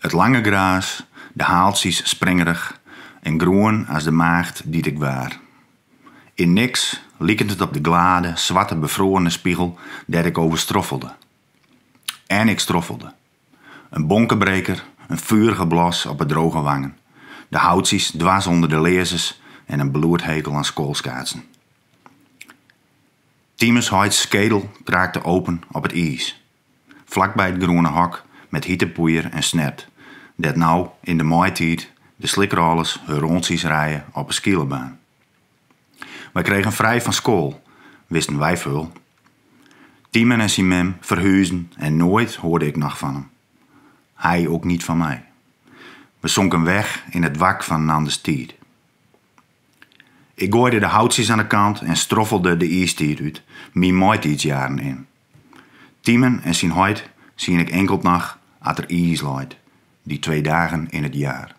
It lange graas, de haaltsjes springerich en groen as de maagd dy't ik waar. In niks liket it op de glade, swarte befroarene spegel dêr't ik over stroffelde. En ik stroffelde. In bonkebreker, in furige blos op 'e droge wangen. De houtsjes dwers ûnder de learzens en in bloedhekel oan skoalskaatsen. Tiemens heits skedel kraakte open op it iis. Flakby it groene hok met hite poeier en snert, dêr't no yn de maaitiid de slikrôlers har rûntsjes rije op 'e skeelerbaan. Wy krigen frij fan skoal, wisten wy folle. Tiemen en syn mem ferhuzen en noait hoarde ik noch fan him. Hy ook niet fan my. We sonken weg yn it wak fan inanders tiid. Ik goaide de houtsjes oan de kant en stroffelde de iistiid út, myn maaitiidsjaren yn. Tiemen en syn heit seach ik inkeld noch as der iis leit, dy twee dagen yn it jaar.